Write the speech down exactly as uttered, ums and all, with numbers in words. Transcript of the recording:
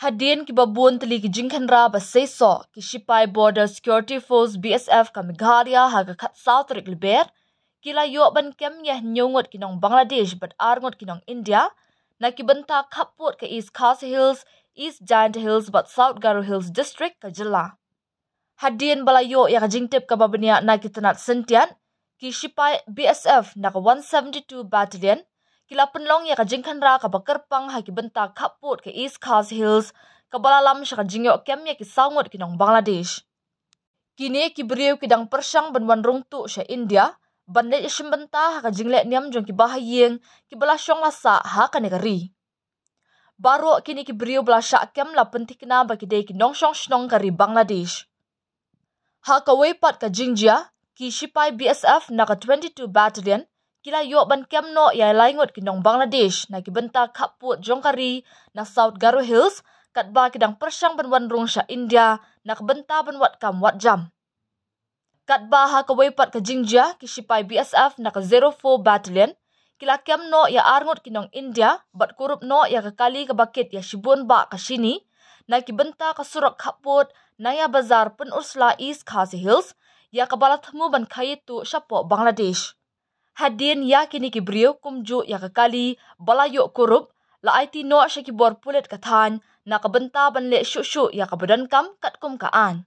Hadien kiba bun tylli ki jingkhynra ba seisoh, ki shipai Border Security Force, B S F, ka Meghalaya ha ka khatsaw tarik Lber ki la ïoh ban kem ïa hynñiew ngut ki nong Bangladesh bad ar ngut ki nong India na ki bynta khappud ka East Khasi Hills, East Jaintia Hills bad South Garo Hills District ka jylla. Hadien ba la ïoh ïa ka jingtip kaba bniah na ki tnat syntiat, ki shipai B S F na ka one seventy-two Battalion ki la pynlong ïa ka jingkhynra kaba kyrpang ha ki bynta khappud ka East Khasi Hills, kaba la lam sha ka jingïoh kem ïa ki saw ngut ki nong Bangladesh. Kine ki briew ki dang pyrshang ban wan rung tuh sha India ban leit shim bynta ha ka jingleh niam jong ki bahaïing kiba la shong la sah ha kane ka ri. Baroh kine ki briew ba la shah kem la pynthikna ba ki dei ki nongshong shnong ka ri Bangladesh. Ha kawei pat ka jingjia, ki shipai B S F na ka twenty-two Battalion ki la ïoh ban kem noh ïa lai ngut ki nong Bangladesh na ki bynta khappud jong ka ri na South Garo Hills, katba ki dang pyrshang ban wan rung sha India na ka bynta ban wad kam wad jam. Katba ha kawei pat ka jingjia, ki shipai B S F na ka zero four Battalion ki la kem noh ïa ar ngut ki nong India bad kurup noh ïa ka kali kaba kit ïa shibun bah ka shini na ki bynta ka surok khappud Naya Bazar Pynursla, East Khasi Hills, ïa kaba la thmu ban khaïi tuh shapoh Bangladesh. Hadien ïa kine ki briew kumjuh ïa ka kali ba la ïoh kurup la aiti noh sha ki bor pulit ka thaiñ na ka bynta ban leh shuh shuh ïa kaba donkam katkum ka aiñ.